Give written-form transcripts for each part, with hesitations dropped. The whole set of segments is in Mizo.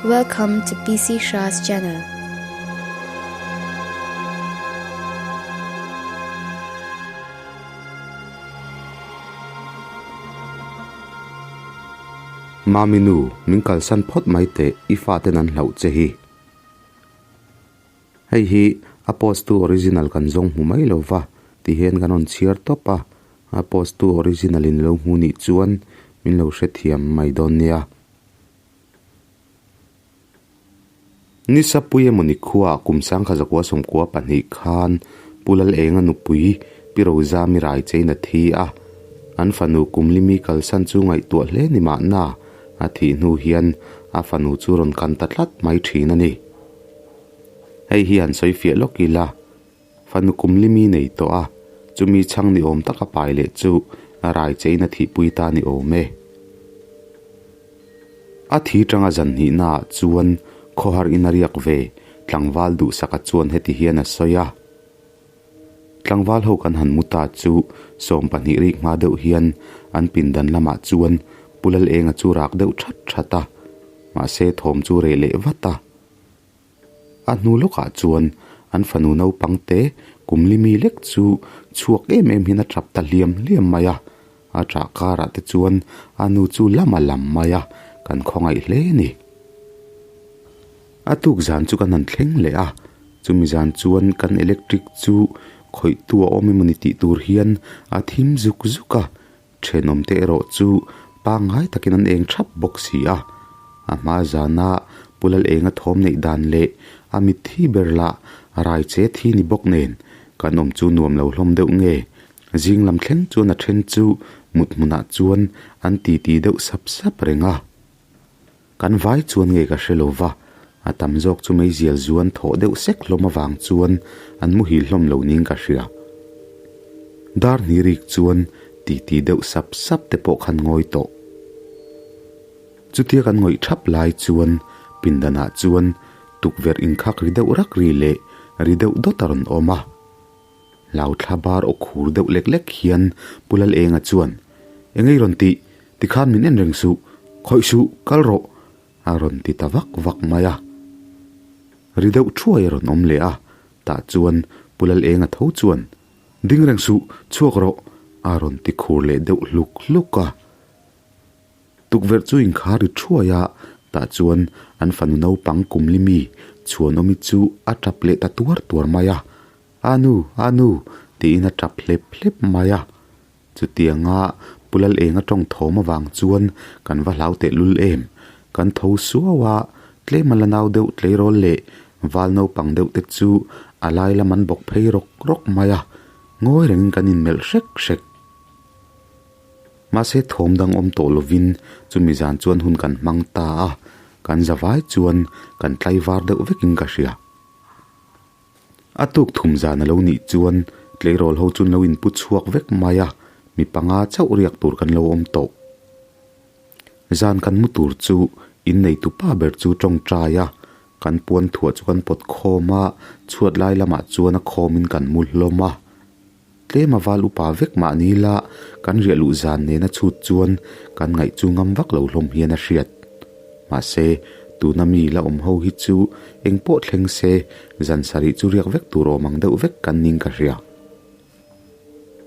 Welcome to PC Shah's channel. Mami nu, min kalsan phawt mai teh, i faten an hlauh che hi. Hei hi a post tu original kan zawng hmu mai lo va, ti hian kan rawn chhiar tawp a, a post tu original in lo hmu nih chuan min lo hrethiam mai dawn nia. Nisapui emawni khuaah kum sangkha zakua sawmkua pahnih khan Pu Lalenga nupui Pi Rozami Raichein a thi a, an fanu Kumlimi kalsan chu ngaihtuah hle ni mahna a thih hnu hian a fanu chu rawn kan ta tlat mai thin a ni. Hei hi han sawi fiah lawk ila, fanu Kumlimi nei tawh a, chumi chhang ni awm taka pai leh chu Raichein a thihpui ta ni awm e. A thi tanga zan hnihnaah chuan khawhar in a riak ve, tlangval duhsaka chuan heti hian a sawi a. Tlangval ho kan han mu ta chu 12 rik hma deuh hian an pindan lamah chuan Pu Lalenga chu rak deuh that that a, mahse thawm chu reh leh vat a. A hnu lawkah chuan an fanu naupang te kum li mi lek chu chhuak em em hian a tap ta hliam hliam mai a, a ṭah karah te chuan a nu chu lam a lam mai a, kan khawngaih hle a ni. A tuk zan chu kan han thleng leh a, chumi zan chuan kan electric chu khawihtu a awm emawni tih tur hian a thim zuk zuk a, Thenawmte erawh chu pangngai takin an eng thap bawk si a, a hma zana Pu Lalenga thawm neih dan leh a mitthi ber lah rai che thi ni bawk nen kan awm chu nuam lo hlawm deuh nge? Zing lam thleng chuan a then chu mut hmunah chuan an titi deuh sap sap reng a. Kan vai chuan nge ka hre lo va, a tam zawk chu meizial zuan thawh deuh sek hlawm avang chuan an muhil hlawm lo ning ka hria. Dar hnih rik chuan titi deuh sap sap te pawh khan ngawi tawh. Chutia kan ngawih thap lai chuan pindanah chuan tukverh inkhak ri deuh rak ri leh ri deuh dawt a rawn awm a. Lauthla bar aw khur deuh lek lek hian Pu Lalenga chuan, Engei rawn tih? Tikhan min en reng suh, khawih suh, kal rawh! a rawn ti ta vak vak mai a. Ri deuh thuai a rawn awm leh a, tah chuan Pu Lalenga tho chuan, Ding reng suh, chhuak rawh! a rawn ti khur leh deuh hluk hluk a. Tukverh chu inkhar ri thuai a, tah chuan an fanu naupang kum li mi Chhuanawmi chu a tap leh ta tuar tuar mai a, A nu, a nu, tiin a tap hlep hlep mai a. Chutianga Pu Lalenga tawng thawm avang chuan kan va hlau tehlul em. Kan tho suau a, tlem a la nau deuh tleirawl leh val naupang deuh te chu a lai lam an bawk phei rawk rawk mai a, ngawi rengin kan inmelh hrek hrek. Mahse thawm dang awm tawh lovin chumi zan chuan hun kan hmang ta a, kan zavai chuan kan tlaivar deuh vekin ka hria. A tuk thum zan a lo nih chuan tleirawl ho chu an lo inpu chhuak vek mai a, mi panga chauh riak tur kan lo awm tawh. Zan kan mu tur chu inneitu pa ber chu tawngtai a, kan puan thuah chu kan pawt khawm a, chhuat lai lamah chuan a khawmin kan mu hlawm a. Tlem a val upa vek mahni la kan riah luh zan nena chhut chuan kan ngaih chu ngam vak lo hlawm hian a hriat. Mahse, tuna mi la awm ho hi chu eng pawh thleng se zan sarih chu riak vek tur awm ang deuh vek kan ning ka hria.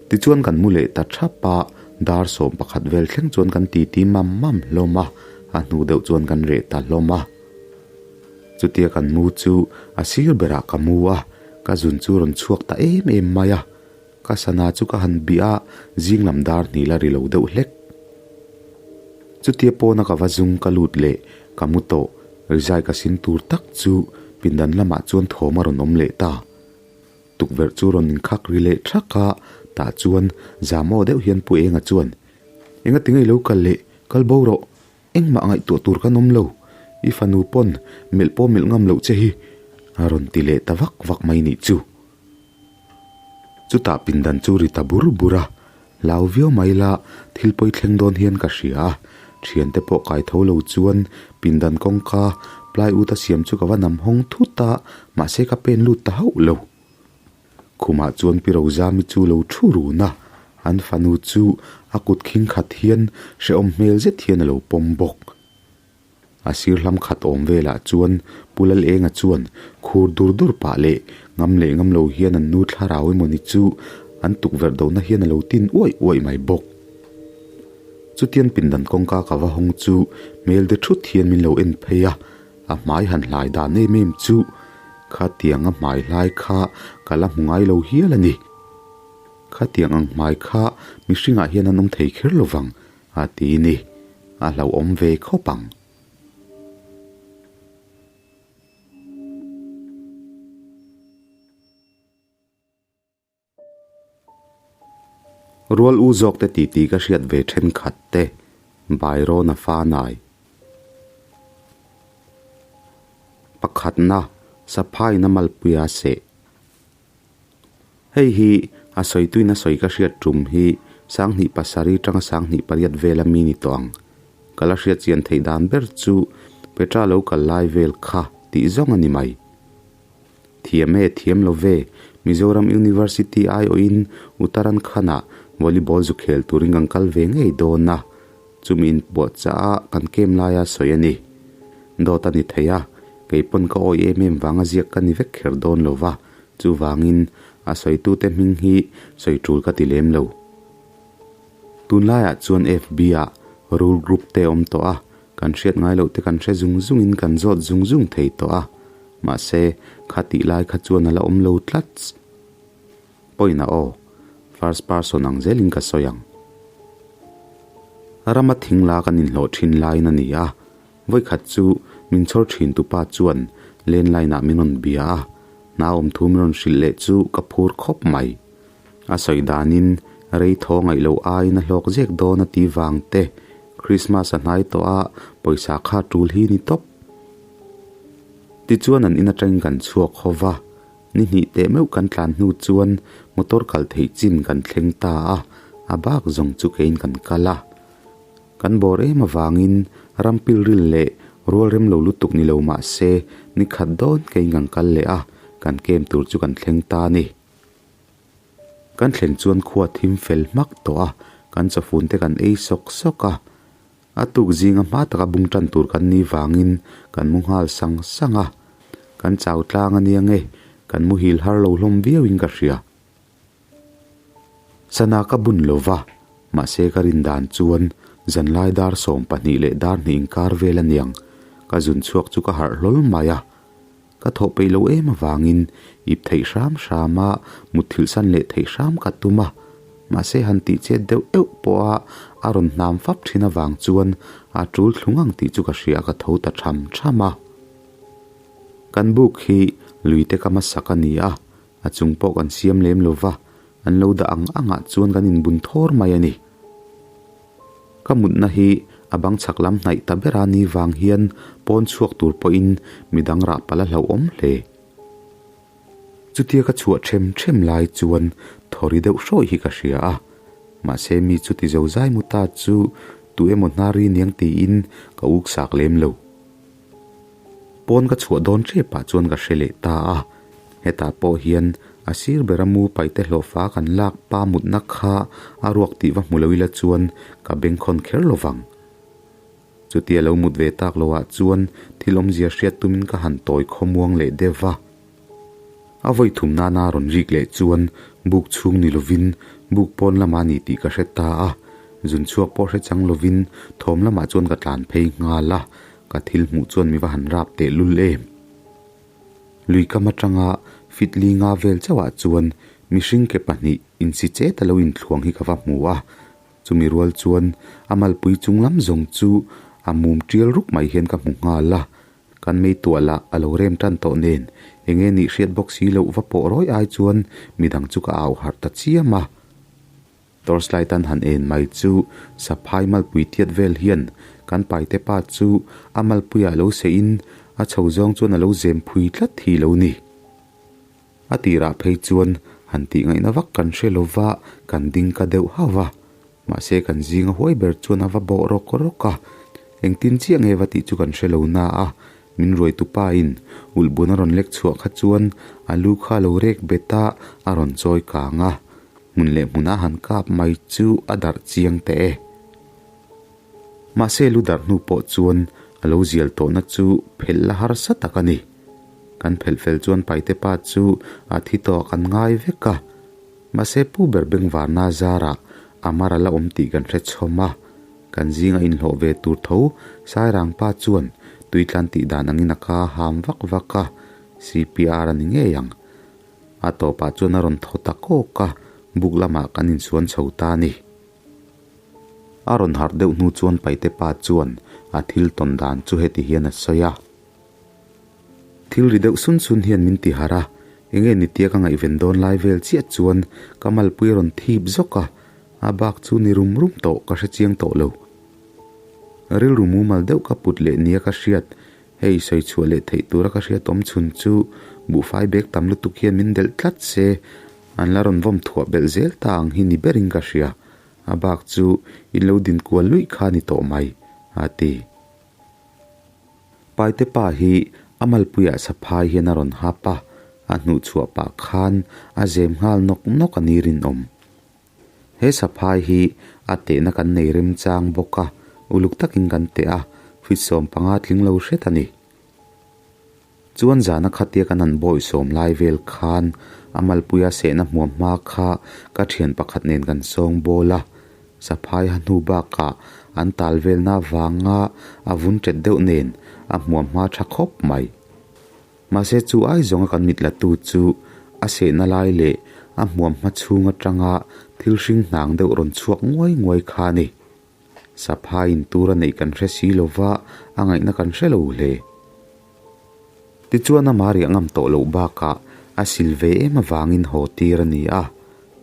Tichuan kan mu leh ta thap a, dar 11 vel thleng chuan kan titi mam mam hlawm a, a hnu deuh chuan kan reh ta hlawm a. Chutia kan mu chu a sir berah ka mu a, ka zun chu rawn chhuak ta em em mai a. Ka sana chu ka han bih a, zing lam dar hnih la ri lo deuh hlek. Chutia pawna ka va zung ka lut leh ka mu tawh, rizai ka sin tur tak chu pindan lamah chuan thawm a rawn awm leh ta. Tukverh chu rawn inkhak ri leh thak a, tah chuan zam aw deuh hian Pu Enga chuan, Enga tinge i lo kal leh, kal bo rawh, Engmah ngaihtuah tur kan awm lo, i fanu pawn melh pawh melh ngam loh che hi, a rawn ti leh ta vak vak mai nih chu. Chutah pindan chu ri ta bur bur a, hlau viau mai la thil pawi thleng dawn hian ka hria a, thiante pawh kai tho lo chuan pindan kawngka plywood a siam chu ka va nam hawng thut a, mahse ka pen lut ta hauh lo. Khumah chuan Pi Rozami chu lo thu run a, an fanu chu a kut khing khat hian hrehawm hmel zet hian a lo pawm bawk. A sir hlam khat awm velah chuan Pu Lalenga chuan khur dur dur pah leh ngam leh ngam lo hian an nu thlarau emawni chu an tukverh dohna hian a lo tin uaih uaih mai bawk. Chutian pindan kawngka ka va hawng chu hmel de thut hian min lo en phei a, a hmai han hlai dan em em chu khatianga hmai hlai kha ka la hmu ngai lo hial a ni. Khatiang ang hmai kha mihringah hian an awm thei kher lo vang a ti ni, a hlauhawm ve khawp ang. Rual u zawk te titi ka hriat ve thenkhat te, Byron-a fa nai. Pakhatna, Saphaiin a malpuia seh. Hei hi a sawituin a sawi ka hriat tum hi sanghnih pasarih tanga sanghnih pariat vela mi ni tawh ang. Ka la hriat chian theih dan ber chu Petra lo kal lai vel kha tih zawng a ni mai. Thiam e, thiam lo ve, Mizoram University aiawhin Uttarankhand-ah volleyball zu khel turin kan kal ve ngei dawn a, chumi inpuahchah a kan kem laia sawi a ni. Dawt a ni thei a, kei pawn ka awi em em vanga ziak ka ni vek kher dawn lo va, chuvangin a sawitute hming hi sawi tul ka ti lem lo. Tunlaiah chuan FB-ah rule group te awm tawh a, kan hriat ngai loh te kan hre zung zungin kan zawt zung zung thei tawh a, mahse kha tih lai kha chuan a la awm lo tlats. Pawina aw, first person ang zelin ka sawi ang. Rama thing la kan inhlawh thin laiin a ni a, vawikhat chu min chhawr thin tupa chuan landline ah min rawn bia a, hna awm thu min rawn hrilh leh chu ka phur khawp mai. A sawi danin rei thaw ngaih loh aiin a hlawk zek dawn a ti vang te, Christmas a hnai tawh a, pawisa kha tul hi ni tawp. Tichuan an in atangin kan chhuak ho va. Ni hnih teh meuh kan tlan hnu chuan motor kal theih chin kan thleng ta a, a bak zawng chu keiin kan kal a. Kan bawr em avangin ram pilril leh rual rem lo lutuk ni lo mah se ni khat dawn keiin kan kal leh a, kan kem tur chu kan thleng ta a ni. Kan thlen chuan khua thim fel hmak tawh a, kan chawfun te kan ei sawk sawk a. A tuk zinga hma taka bung tan tur kan ni vangin kan mu nghal sang sang a, kan chau tlang a nia nge, kan muhil har lo hlawm viauin ka hria. Sana ka bun lo va, mahse ka rin dan chuan zanlai dar 12 leh dar hnih inkar vel a niang, ka zun chhuak chu ka harh hlawl mai a. Ka thawh peih lo em avangin ip theih hram hram a, mutthilh san leh theih hram ka tum a. Mahse han tih chet deuh euh pawha a rawn hnam fap thin avang chuan a tul thlung ang tih chu ka hria a ka tho ta tham tham a. Kan buk hi lui te kama sak a ni a, a chung pawh kan siam lem lo va, an lo dah ang angah chuan kan inbun thawr mai a ni. Ka mutna hi a bang chhak lam hnaih ta ber a ni vang hian pawn chhuak tur pawhin midang rah palh a hlauhawm hle. Chutia ka chhuah them them lai chuan thawri deuh hrawih hi ka hria a, mahse mi chuti zo zai mu ta chu tu emaw hnari niang tiin ka uk sak lem lo. Pawn ka chhuah dawn ṭepah chuan ka hre leh ta a, hetah pawh hian a sir bera mu paite hlawhfa kan lak pa mutna kha a ruak tih va hmu lo ila chuan ka bengkhawn kher lo vang. Chutia lo mut ve tak loah chuan thil awmzia hriat tumin ka han tawi khawmuang leh deuh va. A vawi thum nana rawn rik leh chuan buk chhung ni lovin buk pawn lamah a ni tih ka hre ta a, zun chhuak pawh hre chang lovin thawm lamah chuan ka tlan phei nghal a, ka thil hmuh chuan mi va han rap teh lul em. Lui kam atanga fit li nga vel chauhah chuan mihring ke pahnih insi chet a lo inthluang hi ka va hmu a, chumi rual chuan a malpui chung lam zawng chu a mum tial ruk mai hian ka hmu nghal a, Kan mei tuah lah a lo rem tan tawh nen, enge nih hriat bawk si loh va pawh rawi ai chuan midang chu ka au harh ta chiam a. Torchlight an han en mai chu saphai malpui tiat vel hian kan paite pa chu a malpuiah lo seihin a chho zawng chuan a lo zem phui tlat hi lo ni. A tirah phei chuan han tih ngaihna vak kan hre lova kan ding ka deuh hauh va. Mahse kan zinga huai ber chuan a va bawh rawk rawk a, engtin chiah nge va tih chu kan hre lo na a, min ruaitu pa in ulhbun a rawn lek chhuah kha chuan a lu kha a lo rek bet a, a rawn chawi kang a, hmun leh hmun a han kap mai chu a darh chiang teh e. Mahse lu darh hnu pawh chuan A lo zial tawhna chu phelh la harsa tak a ni. Kan phelh fel chuan Paite pa chu a thi tawh kan ngai vek a. Mahse pu ber bengvarna zarah a mar a la awm tih kan hre chhawm a. Kan zinga inhlawh ve tur tho Sairang pa chuan tuitlan tih dan angin a ka ham vak vak a, CPR a ni ngei ang. A tawpah chuan a rawn thaw ta kawk a, buk lamah kan insuan chho ta a ni. A rawn harh deuh hnu chuan Paite pa chuan a thil tawn dan chu heti hian a sawi a. Thil ri deuh sun sun hian min ti harh a, enge ni tia ka ngaihven dawn lai vel chiah chuan ka malpui a rawn thip zawk a, a bak chu ni rum rum tawh ka hre chiang tawh lo. Rilru mumal deuh ka put leh nia ka hriat, hei sawi chhuah leh theih tura ka hriat awm chhun chu buhfai bek tam lutuk hian min delh tlat se, an la rawn vawm thuah belh zel ta ang hi ni berin ka hria, a bak chu in lo din kual luih kha ni tawh mai, a ti. Paite pa hi a malpuiah saphai hian a rawn hap a, a hnuhchhuah pah khan a zem nghal nawk nawk a ni rinawm. He saphai hi a tehna kan nei remchang bawk a, uluk takin kan teh a, feet 15 tling lo hret a ni. Chuan zana khatia kan han bawi sawm lai vel khan a malpuia sehna hmuam hma kha ka thian pakhat nen kan sawng bawl a, saphai ha hnu bakah an tal velna avanga a vun tet deuh nen a hmuam hma tha khawp mai. Mahse chu ai zawnga kan mit latu chu a sehna lai leh a hmuam hma chhung atanga thil hring hnang deuh rawn chhuak nguai nguai kha a ni. Saphai in tur a neih kan hre si lo va, a ngaihna kan hre lo hle. Tichuan ama riah ngam tawh loh bakah a sil ve em avangin haw tir a ni a.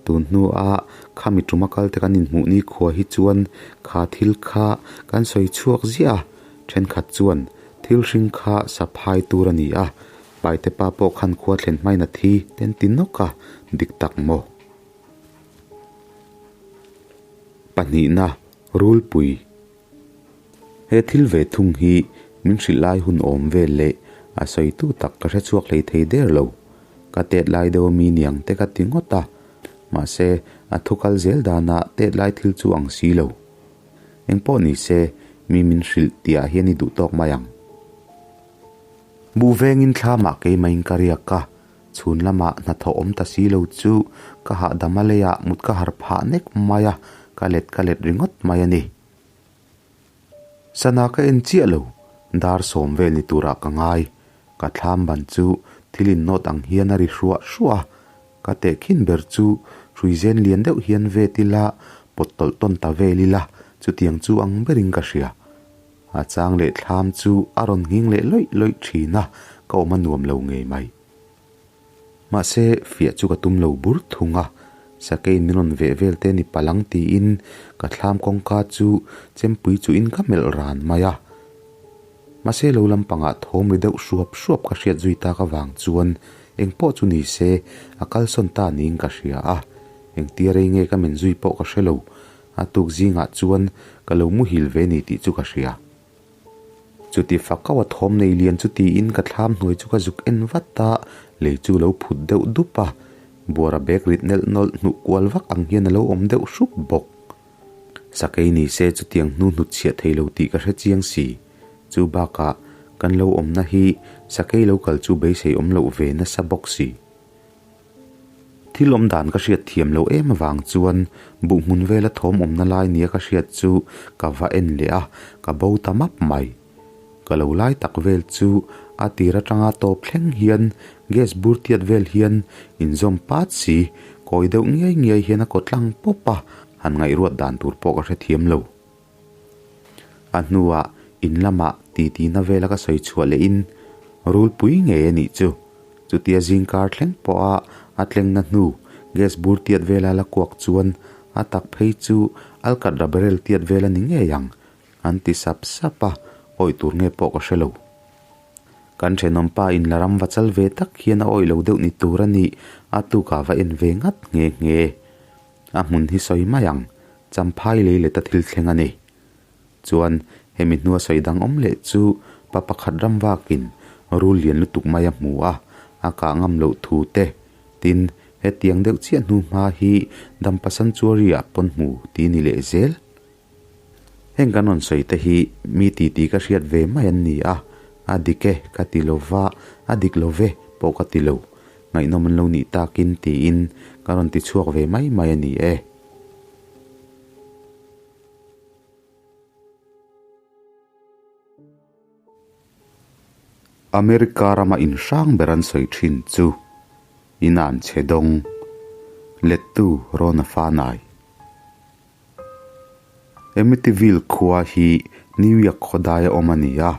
Tun hnua khami tuma kalte kan inhmuh ni khua hi chuan kha thil kha kan sawi chhuak ziah a, thenkhat chuan thil hring kha saphai tur a ni a, Paite pa pawh khan khua thlen hmain a thi ten ti nawk a, dik tak maw? Pahnihna, Rulpui. He thil ve thung hi min hrilh lai hun awm vel leh a sawitu tak ka hre chhuak hlei thei der lo. Ka tet lai deuh ami niang te ka ti ngawt a, mahse a thu kal zel danah tet lai thil chu ang si lo. Engpawh ni se, mi min hrilh tihah hian i duh tawk mai ang. Buh vengin thlamah keimahin ka riak a, Chhun lamah hnathawh awm ta si lo chu ka hahdam a leiah mut ka har phah nek mai a, ka let ka let ringawt mai a ni. Sana ka en chiah lo, dar sawm vel ni turah ka ngai. Ka thlam ban chu thil innawt ang hian a ri hruah hruah a, ka tehkhin ber chu hruizen lian deuh hian vet ila, pawt tawlh tawn ta vel ila, chutiang chu ang berin ka hria. A chang leh thlam chu a rawn nghing leh lawih lawih thin a, ka awm a nuam lo ngei mai. Mahse, fiah chu ka tum lo bur thung a, sakeiin min rawn veh vel te ni palang tiin ka thlam kawngka chu chempui chuhin ka melh ran mai a. Mahse, lo lampangah thawm ri deuh hruap hruap ka hriat zui tak avang chuan engpawh chu ni se a kalsawn ta niin ka hria a, engtia rei nge ka men zui pawh ka hre lo. A tuk zingah chuan ka lo muhil ve ni tih chu ka hria. Chuti fakau a thawm nei lian chu tiin ka thlam hnuai chu ka zuk en vat a, lei chu lo phut deuh dup a, buara bag rit nelh nawlh hnuh kual vak ang hian a lo awm deuh hrup bawk. Sakei ni se chutiang hnu hnut chhiah thei lo tih ka hre chiang si. Chu bakah kan lo awmna hi sakei lo kal chu beisei awm loh ve nasa bawk si. Thil awm dan ka hriat thiam loh em avang chuan buh hmun vela thawm awmna lai nia ka hriat chu ka va en leh a, ka bo ta map mai. Ka lo lai tak vel chu a tir atanga tawp thleng hian gas bur tiat vel hian inzawm pat si, kawi deuh ngiai ngiai hian a kaw tlang pawp a, han ngaihruat dan tur pawh ka hrethiam lo. A hnuah in lamah titina vela ka sawi chhuah lehin rulpui ngei a nih chu. Chutia zingkar thleng pawha a tlengna hnu gas bur tiat vela la kuak chuan a tak phei chu alkatra barrel tiat vel a ni ngei ang an ti sap sap a, awih tur nge pawh ka hre lo. Kan thenawmpa in la ram va chal ve tak hian a awih lo deuh ni tur a nih a tukah va en ve ngat nghe nghe. A hmun hi sawi mai ang, Champhai lei leta thil thleng a ni. Chuan hemi hnua sawi dang awm leh chu pa pakhat ram vakin rul lian lutuk mai a hmu a, a kah ngam loh thu te, tin hetiang deuh chiah hnu hma hi Dampa Sanctuary ah pawn hmu ti ni leh zel. Heng kan rawn sawi te hi mi titi ka hriat ve mai an ni a, a dik e ka ti lo va, a dik lo ve pawh ka ti lo. Ngaihnawm an lo nih takin tiin ka rawn ti chhuak ve mai mai a ni e. America rama inhrang ber an sawi thin chu Inan chhe dawng lettu Rona Fanai. Amityville khua hi New York khawdaia awm a ni a,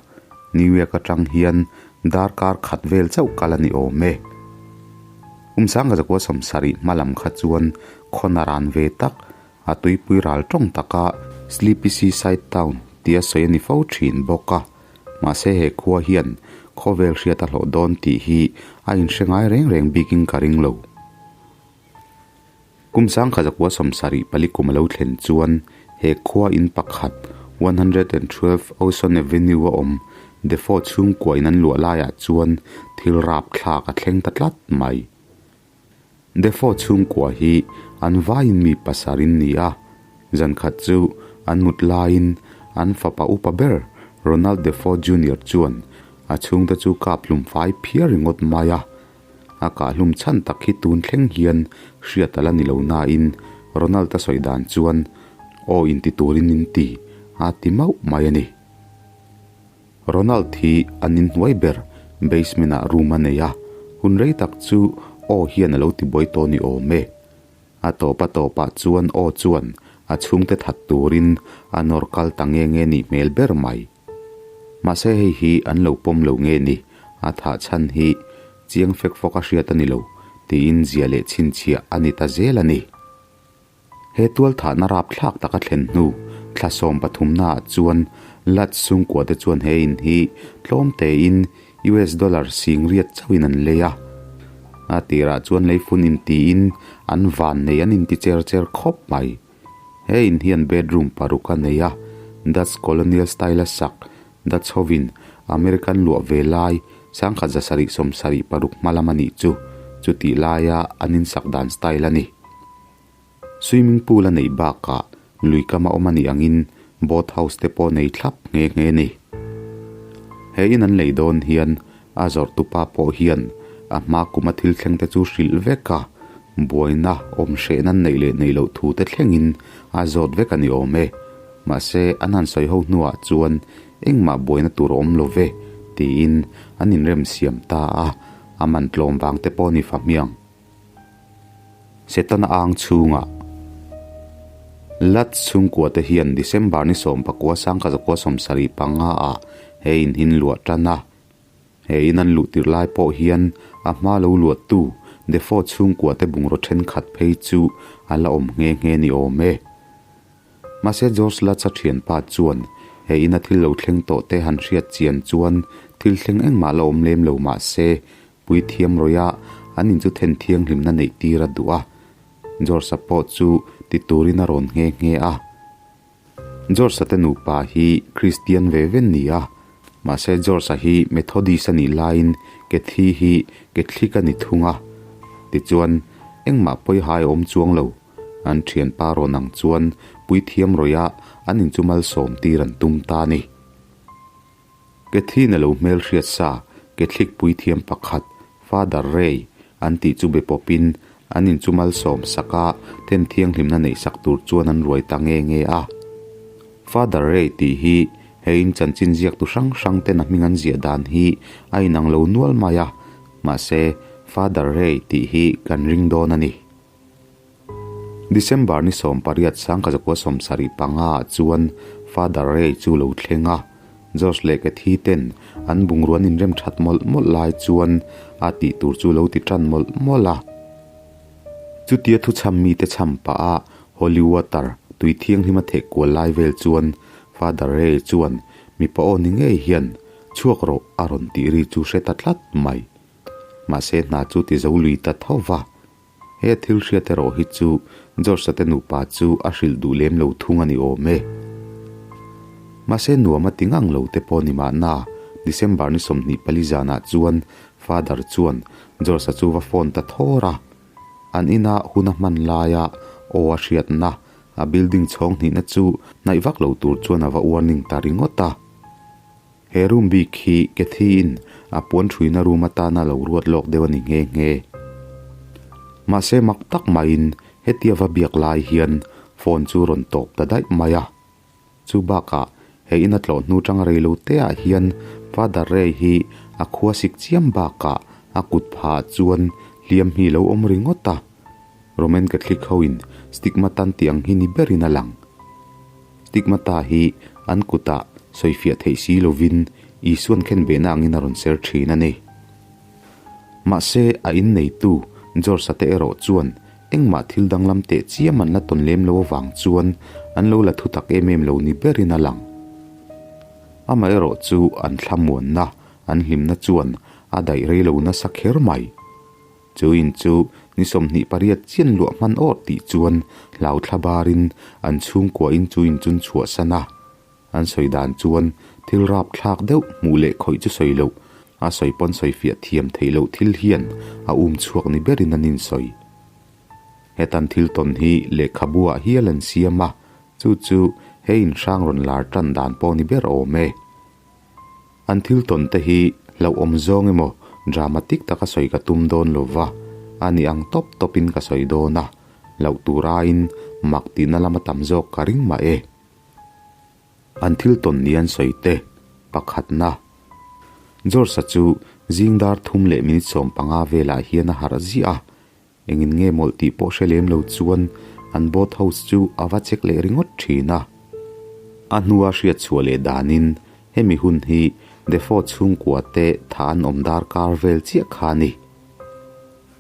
New York atang hian darkar khat vel chauh kal a ni awm e. Kum sangkazakua sawmsarih hma lam kha chuan khawn a ran ve tak A tuipui ral tawng taka Sleepy Seaside Town tia sawi a ni fo thin bawk a, mahse he khua hian khawvel hriat a hlawh dawn tih hi a inhre ngai reng reng bikin ka ring lo. Kum sangkha zakua sawmsarih pali kum a lo thlen chuan he khua in pakhat 112 Ocean Avenue a awm Defoe chhungkua in an luah laiah chuan thil rapthlak a thleng ta tlat mai. Defoe chhungkua hi an vaiin mi pasarin ni a, zan khat chu an mut laiin an fapa upa ber Ronald Defoe Junior chuan a chhungte chu kap hlum fai phiar ringawt mai a. A kah hlum chhan tak hi tun thleng hian hriat a la ni lo nain Ronald a sawi dan chuan aw inti turin in ti a ti mauh mai a ni. Ronald hi an inhnuai ber basement ah room a nei a, hun rei tak chu aw hian a lo ti buai tawh ni awm e. A tawp a tawpah chuan aw chuan a chhungte that turin a nawr kal ta nge nge nih hmel ber mai. Mahse hei hi an lo pawm lo nge ni, a thah chhan hi chiang fek fawk a hriat a ni lo tiin zia leh chhinchhiah a ni ta zel a ni. He tualthahna rapthlak taka thlen hnu thla 13naah chuan Lat chhungkua te chuan he in hi tlawm tein US dollar singriat chauhin an lei a. A tirah chuan leifun intiin an van nei an inti cher cher khawp mai. He in hian bedroom paruk a nei a, Dutch colonial style a sak Dutch hovin American luah ve lai sangkhat 776 hma lam a nih chu chutih laia an insak dan style a ni. Swimming pool a neih bakah lui kam a awm a nih angin boat house te pawh nei thlap nghe nghe a ni. He in an lei dawn hian a zawrh tupa pawh hian a hma kuma thil thleng te chu hrilh vek a, buaina awm hreh nan neih leh neih loh thu te thlengin a zawt vek a ni awm e. Mahse an han sawi ho hnuah chuan engmah buaina tur a awm lo ve tiin an inremsiam ta a, a man tlawm vang te pawh a ni fahmiang. Setana ang chhungah Lat chhungkua te hian December ni 19 1975 ah he in hin luah tan a. He in an luh tirh lai pawh hian a hma lo luahtu Defoe chhungkua te bungraw thenkhat phei chu a la awm nghe nghe ni awm e. Mahse George Lutz-a thianpa chuan he ina thil lo thleng tawh te han hriat chian chuan thil thleng engmah la awm lem lo mahse Puithiam rawih a, an in chu then thianghlimna neih tir a duh a. George-a pawh chu ti turin a rawn nghe nghe a. George-a te nupa hi Kristian ve ve ni a, mahse George-a hi Methodist a nih laiin Kathy hi Catholic a ni thung a. Tichuan, engmah pawi hai a awm chuang lo. An thianpa rawn ang chuan Puithiam rawih a, an in chu malsawm tir an tum ta a ni. Cathy-in a lo hmelhriat sa, Catholic puithiam pakhat, Father Ray, an tih chu be pawpin an inchu malsawm sak a, then thianghlimna neih sak tur chuan an ruai ta nge nge a. Father Ray tih hi he in chanchin ziaktu hrang hrang ten a hming an ziah dan hi a inang lo nual mai a, mahse Father Ray tih hi kan ring dawn a ni. December ni 18 1975 ah chuan Father Ray chu lo thleng a, George leh Kathy ten an bungrua an inrem that mawlh mawlh lai chuan a tih tur chu lo ti tan mawlh mawlh a. Chutia thuchham mite chham pah a Holy Water tui thianghlim a theh kual lai vel chuan Father Ray chuan mipa aw ni ngei hian chhuak rawh a rawn tih ri chu hre ta tlat mai. Mahse hna chu ti zo lui ta tho va. He thil hriat erawh hi chu George-a te nupa chu a hrilh duh lem lo thung a ni awm e. Mahse nuam a ti ngang lo te pawh ni mahna, December ni 24 zanah chuan Father chuan George-a chu va phone ta thawr a. An ina hun a hman laia aw a hriatna. A building chhawng hnihna chu hnaih vak lo tur chuan a va warning ta ringawt a. He room bik hi Cathy-in a puan thuina room atana lo ruat lawk deuh a ni nghe nghe. Mahse mak tak maiin hetia va biak lai hian phone chu rawn tawp ta daih mai a. Chu bakah he ina tlawh hnu tang rei lo te ah hian Father Ray hi a khua sik chiam bakah a kut phah chuan hliam hi lo awm ringawt a. Roman Catholic ho in stigmata an tih ang hi ni berin a lang. Stigmata hi an kutah sawifiah theih si lovin Isuan khenbehna angin a rawn ser thin a ni. Mahse a inneitu George-a te erawh chuan engmah thil danglam teh chiam an la tawn lem lo avang chuan an lo la thu tak em em lo ni berin a lang. Amaherawh chu an thlamuanna, an hlimna chuan a daih rei lo nasa kher mai. Chu in chu ni 28 chian luah hman awr tih chuan hlau thla barin an chhungkua in chu in chun chhuahsan a. An sawi dan chuan thil rap thlak deuh hmuh leh khawih chu sawi loh, a sawi pawn sawi fiah thiam theih loh thil hian a um chhuak ni berin an insawi. Hetan thil tawn hi lehkhabu ah hial an siam a, chu chu he inhrang rawn lar tan dan pawh ni ber awm e. An thil tawn te hi hlauhawm zawng emaw dramatic taka sawi ka tum dawn lo va, a ni ang tawp tawpin ka sawi dawn a, hlauh tur aiin mak tihna lama tam zawk ka ring mah e. An thil tawn ni an sawi te, pakhatna. George-a chu zing dar thum leh minute 15 velah hian a harh ziah a, engin nge mawlh tih pawh hre lem lo chuan an boat house chu a va check leh ringawt thin a. A hnua hriat chhuah leh danin hemi hun hi Defoe chhungkua te tha an awm dar kar vel chiah kha a ni.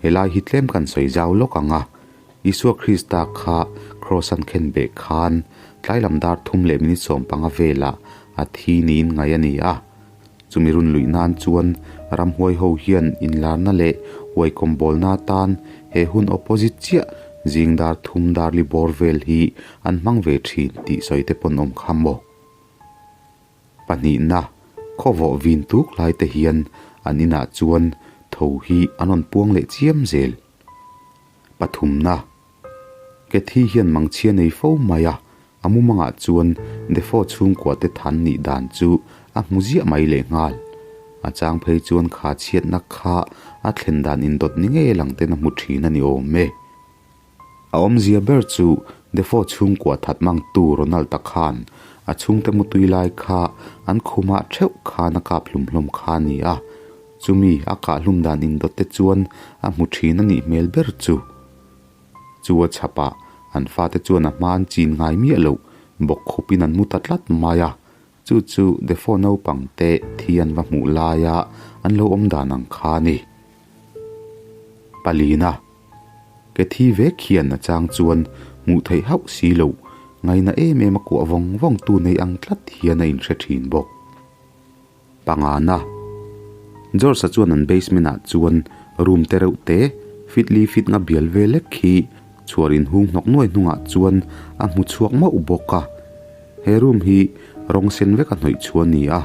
Helai hi tlem kan sawi zau lawk ang a, Isua Krista kha Kraws an khen beh khan tlailam dar thum leh minute 15 velah a thi niin ngaih a ni a. Chumi run luih nan chuan ramhuai ho hian inlarna leh huaikawm bawlna atan he hun opposite chiah zing dar thum dar li bawr vel hi an hmang ve thin tih sawi te pawn awm kha maw? Pahnihna, khawvawh vin tuk lai te hian an inah chuan tho hi an rawn puang leh chiam zel. Pathumna, Cathy hian mangchhia nei fo mai a, a mumangah chuan Defoe chhungkua te than nih dan chu a hmu ziah mai leh nghal. A chang phei chuan kha chhiatna kha a thlen dan indawt ni ngei lang ten a hmu thin a ni awm e. A awmzia ber chu Defoe chhungkua that mangtu Ronald-a khan a chhungte mutui lai kha an khumah theuh khan a kap hlum hlawm kha a ni a, chumi a kah hlum dan indawt te chuan a hmu thin a nih hmel ber chu. Chu a chhapah an fate chuan a hma an chin ngai miah loh bawk khupin an mu ta tlat mai a, chu chu Defoe naupang te thi an va hmuh laia an lo awm dan ang kha a ni. Palina. Ke thi vek hian a chang chuan hmuh theih hauh si loh, ngaina em em a kuah vawng vawng tu nei ang tlat hian a inhre thin bawk. Pangana. George-a chuan an basement ah chuan room te reuh te, fit li fit nga bial ve lek hi chhuar inhung hnawk nuai hnungah chuan a hmu chhuak mauh bawk a. He room hi rawng sen vek a hnawih chhuah a ni a,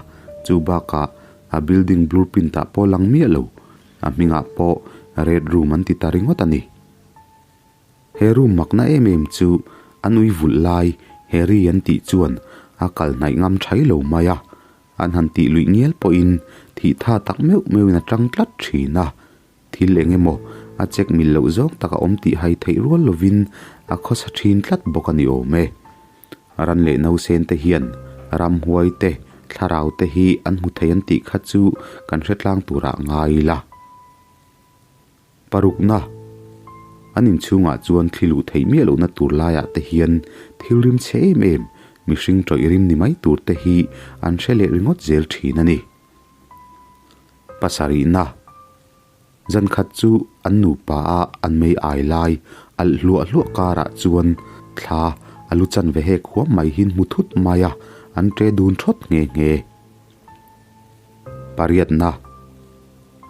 chu bakah a building blueprint ah pawh lang miah lo. A hmingah pawh Red Room an ti ta ringawt a ni. He room makna em em chu an ui vulh lai Harry an tih chuan a kal hnaih ngam thai lo mai a, an han tih luih ngial pawhin thih tha tak meuh meuhin a tang tlat thin a. Thil eng emaw a check mil loh zawng tak a awm tih hai theih rual lovin a khawsa thin tlat bawk a ni awm e. Ran leh nausen te hian ramhuai te, thlarau te hi an hmu thei an tih kha chu kan hre tlang turah ngai ila. Parukna, An inchhungah chuan thli luh theih miah lohna tur laiah te hian thil rim chhe em em, mihring tawih rim ni mai tur te hi an hre leh ringawt zel thin a ni. Pasarihna, Zan khat chu an nupa a an mei ai lai alh hluah hluah karah chuan thla a lu chan ve hek huam mai hin hmu thut mai a, an ṭe dun ṭhawt nghe nghe. Pariatna,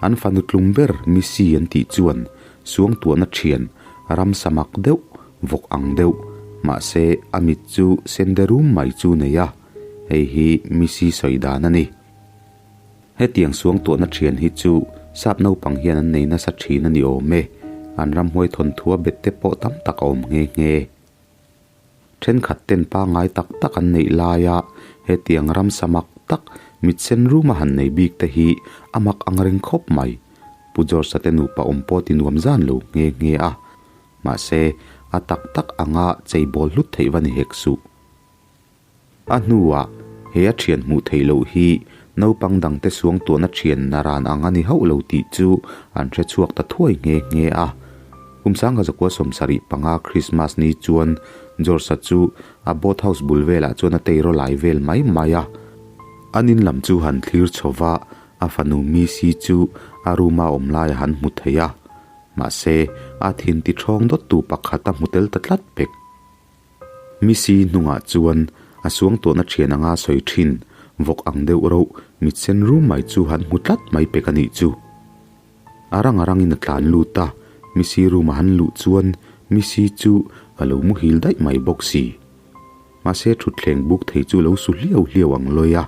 An fanu tlung ber Missy an tih chuan suangtuahna ṭhian ram samak deuh, vawk ang deuh, mahse a mit chu sen de rum mai chu nei a, hei hi Missy sawi dan a ni. Hetiang suangtuahna thian hi chu sap naupang hian an nei nasa thin a ni awm e, an ramhuai thawnthua bet te pawh tam tak a awm nghe nghe. Thenkhat ten pangngai tak tak an neih laia hetiang ramsa mak tak mit sen ruma han nei bik te hi a mak ang reng khawp mai. Pu George-a te nupa awm pawh ti nuam zan lo nghe nghe a. Mahse, a tak tak anga cheibawl hlut theih va ni hek suh. A hnuah, he a thian hmuh theih loh hi naupang dangte suangtuahna thian naran ang a ni hauh lo tih chu an hre chhuak ta thuai nghe nghe a. Kum sangha zakua 75 Krismas ni chuan George-a chu a boat house bul velah chuan a teiraw lai vel mai mai a. An in lam chu han thlir chho va, a fanu Missy chu a room-a awm lai a han hmu thei a. Mahse, a thin ti ṭhawng dawttu pakhat a hmu tel ta tlat pek. Missy hnungah chuan a suangtuahna ṭhian anga sawi ṭhin vawk ang deuh roh mit sen rum mai chu han hmu tlat mai pek a nih chu. A rang a rangin a tlan lut a, Missy room a han luh chuan Missy chu a lo muhil daih mai bawk si. Mahse ṭhutthleng buk thei chu lo su hliau hliau ang lawi a,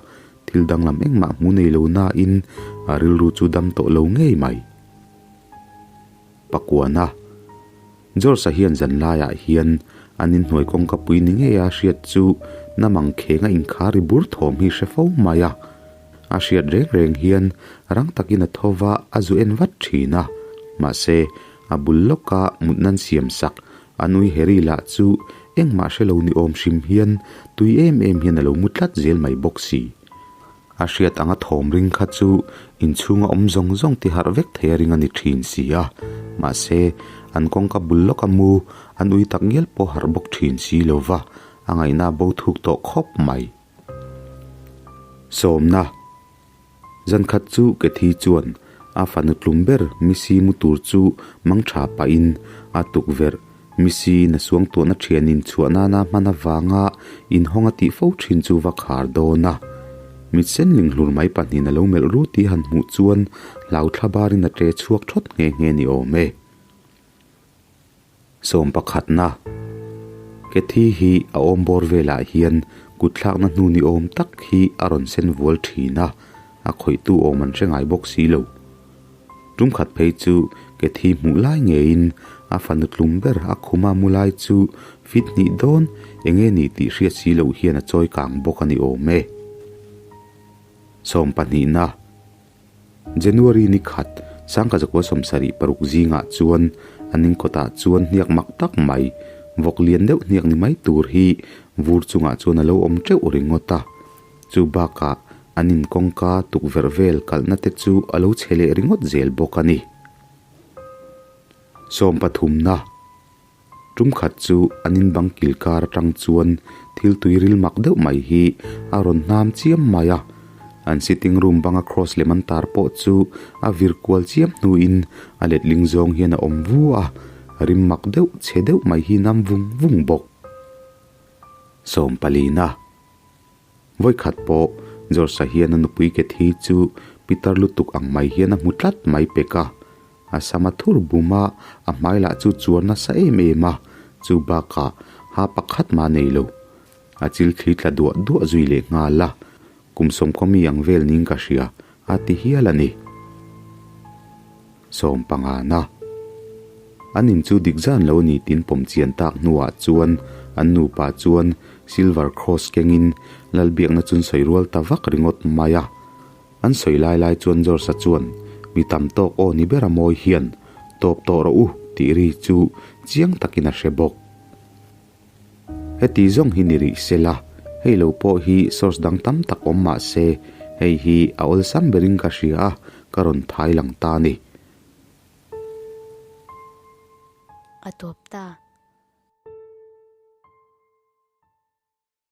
thil danglam engmah hmu nei lo nain a rilru chu dam tawh lo ngei mai. Pakuana. George-a hian zan laiah hian an inhnuai kawngka pui ni ngei a hriat chu namang kheng a inkhar ri bur thawm hi hre fo mai a. A hriat reng reng hian rang takin a tho va a zu en vat thin a. Mahse, a bul lawka mut nan siam sak a nui Harry lah chu engmah hre lo ni awm hrim hian tui em em hian a lo mu tlat zel mai bawk si. A hriat anga thawm ring kha chu inchhunga awm zawng zawng ti harh vek thei a ring a ni thin si a, mahse, an kawngka bul lawka mu an ui tak ngial pawh harh bawk thin si lo va, a ngaihna a bo thuk tawh khawp mai. Sawmna Zankhat chu Kathy chuan a fanu tlum ber Missy mu tur chu mang tha pahin a tukverh Missy na suangtuahna thianin chhuah nana hman avanga inhawng a tih fo thin chu va khar dawn a. Mit sen ling hlur mai pahnihin a lo melh ru tih han hmuh chuan hlau thla barin a ṭe chhuak thawt nghe nghe ni awm e. Sawm pakhatna, Kathy hi a awm bawr velah hian kutthlakna hnu ni awm tak hi a rawn sen vual thin a, a khawihtu awm an hre ngai bawk si lo. Tum khat phei chu Kathy hmuh lai ngeiin a fanu tlum ber a khuma mu lai chu fit hnih dawn eng nge ni tih hriat si loh hian a chawi kang bawk a ni awm e. Sawmpahnihna, January ni khat sangka zakua 76 zingah chuan an inkawtah chuan hniak mak tak mai vawk lian deuh hniak ni mai tur hi vur chungah chuan a lo awm teuh ringawt a. Chu bakah an in kawngka tukverh vel kalhna te chu a lo chhe leh ringawt zel bawk a ni. Sawm pathumna tum khat chu an in bang kil kar atang chuan thil tui ril mak deuh mai hi a rawn hnam chiam mai a. An sitting room banga cross lem an tar pawh chu a vir kual chiam hnuin a letling zawng hian a awm vu a, rim mak deuh chhe deuh mai hi nam vung vung bawk. Sawm palina. Vawikhat pawh George-a hian a nupui ke thi chu pitar lutuk ang mai hian a hmu tlat mai pek a. A sam a thur bum a, a hmai lah chu chuar nasa em em a, chu bakah ha pakhat mah nei lo. A chil thli tla duah duah zui leh nghal a, kum sawmkaw mi ang vel niin ka hria, a ti hial a ni. Sawm pangana. An in chu dik zan lo a ni tin pawm chian tak hnuah chuan an nupa chuan Silver Cross kengin Lalbiakna chun sawi rual ta vak ringawt mai a. An sawi lai lai chuan George-a chuan mi tam tawk aw ni ber a mawi hian tawp tawh rawh u tih ri chu chiang takin a hre bawk. Heti zawng hi ni rih se la, hei lo pawh hi source dang tam tak awm mah se, hei hi a awlsam berin ka hria a, ka rawn thai lang ta a ni. A tawp ta.